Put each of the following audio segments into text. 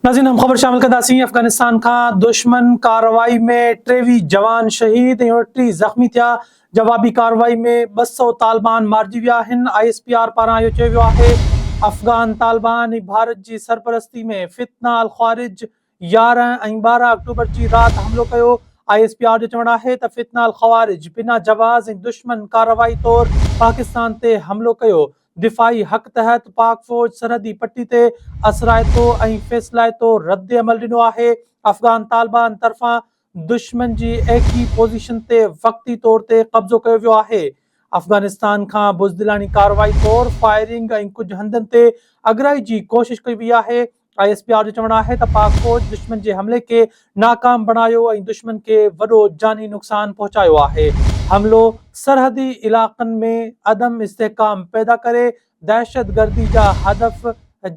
ناظرين اهم خبر شامل ڪنداسين افغانستان کان دشمن ڪارروائي ۾ 23 جوان شهيد ۽ 29 زخمي ٿيا جوابي ڪارروائي ۾ 200 طالبان مارجي ويا آهن I S P R پاران اهو چيو ويو آهي افغان طالبان ۽ ڀارت جي سرپرستي ۾ فتنه الخوارج 11 ۽ 12 آڪٽوبر جي رات حملو ڪيو I S P R جو چوڻ آهي ته فتنه الخوارج بنا جواز ۽ دشمن ڪارروائي طور پاڪستان تي حملو ڪيو دفاعي حق تحت پاڪ فوج سرحدي پٽي تي اثرائتو ۽ فيصلائتو ردعمل ڏنو آهي، افغان طالبان طرفان دشمن جي ايڪي پوزيشن تي وقتي طور تي قبضو ڪيو ويو آهي، افغانستان کان بزدلاڻي ڪارروائي طور فائرنگ ۽ ڪجهه هنڌن تي اڳرائي جي ڪوشش ڪئي وئي آهي، I S P R جو چوڻ آهي ته پاڪ فوج دشمن جي حملي کي ناڪام بڻايو ۽ دشمن کي وڏو جاني نقصان پهچايو آهي، حملو سرحدي علائقن ۾ عدم استحڪام پيدا ڪري دهشتگردي جا هدف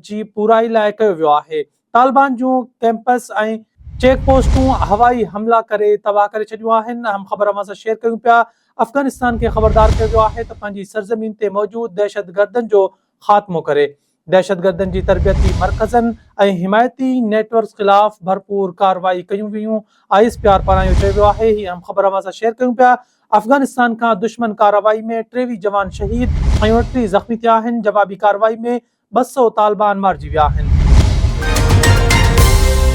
جي پورائي لاء ڪيو ويو آهي، طالبان جون ڪيمپس ۽ چيڪ پوسٽون هوائي حملا ڪري تباهه ڪري ڇڏيون آهن، اهم خبر اوهان سان شيئر ڪيون پيا، افغانستان کي خبردار ڪيو ويو آهي ته پنهنجي سرزمين تي موجود دهشتگردن جو خاتمو ڪري. دهشتگردن جي تربيتي مرڪزن ۽ حمايتي نيٽ ورڪس خلاف ڀرپور ڪارروائي ڪيون ويون، I S P R پاران اهو چيو ويو آهي، هي اهم خبر اوهان سان شيئر ڪيون پيا، افغانستان کان دشمن ڪارروائي ۾ 23 جوان شهيد ۽ 29 زخمي ٿيا آهن، جوابي ڪارروائي ۾ 200 طالبان مارجي ويا آهن.